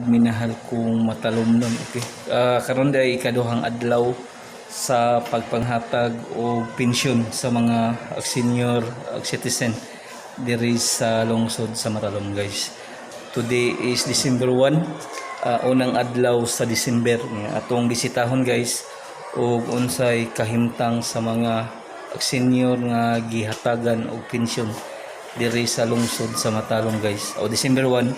Minahal kong Matalomnon. Okay. Karon ay ikaduhang adlaw sa pagpanghatag og pensyon sa mga senior citizen diri sa lungsod sa Matalom, guys. Today is December 1, unang adlaw sa December nga atong bisitahon, guys, og unsay kahimtang sa mga senior nga gihatagan og pensyon diri sa lungsod sa Matalom, guys. O December 1,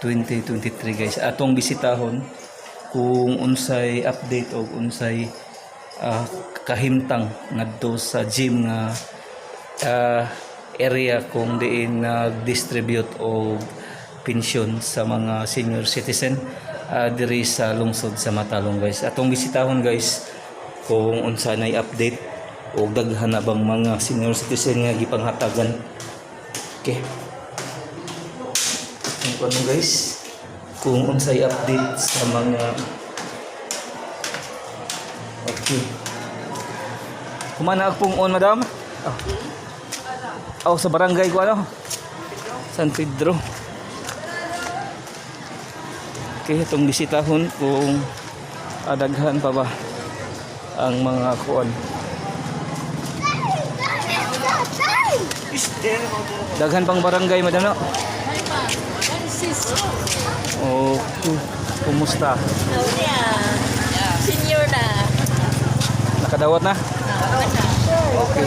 2023, guys. Atong bisitahon kung unsay update o unsay kahimtang ngadto sa gym nga area kung diin nag-distribute og pensyon sa mga senior citizen diri sa lungsod sa Matalom, guys. Atong bisitahon, guys, kung unsa nay update o daghan na bang mga senior citizen nga gipanghatagan. Okay. Kung ano, guys, kung unsay update sa mga. Okay. Humana pong on, madam? Oh. Oh, sa barangay ko ano? San Pedro. Okay, itong bisitahon kung daghan pa ba ang mga kuan. Daghan pang barangay, madam, no? Oh, kumusta? Yeah. Senior na. Nakadawat na? Okay. Okay.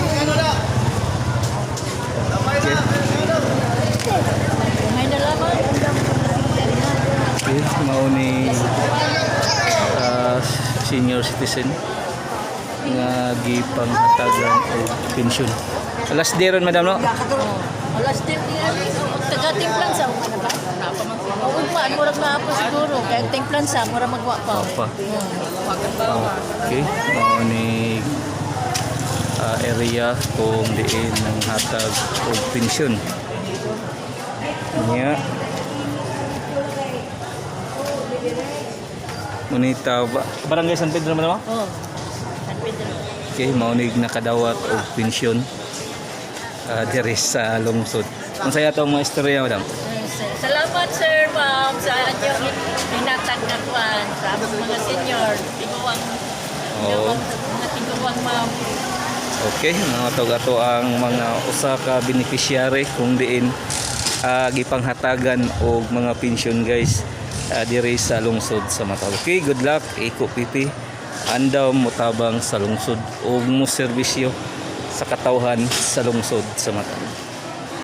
May nalaman. Okay, mao ni senior citizen nga gipanghatagan og pensyon. Last day ron, madam, no? Alas din ni Ali. Taga Timplansa na ba? Oo, ugma, murag na po siguro. Kaya Timplansa, murag magwa pa. Pa. Okay, mao ni area kung diin nang hatag og pensyon. Nya. Munita ba? Barangay San Pedro man, no? Oh. San Pedro. Okay, mao nig nakadawat og pensyon diri sa lungsod. Unsay atong mga istorya, madam? Salamat, sir, ma'am, sa inyong hinatag na kuan sa among mga senior. Tiguang, mga tiguang, ma'am. Okay, mga tog ato ang mga usa ka beneficiary kung diin gipanghatagan og mga pensyon, guys, diri sa lungsod sa Matalom. Okay, good luck Iko Pipi. Andaw motabang sa lungsod ug mo serbisyo sa katawhan sa lungsod sa Matalom.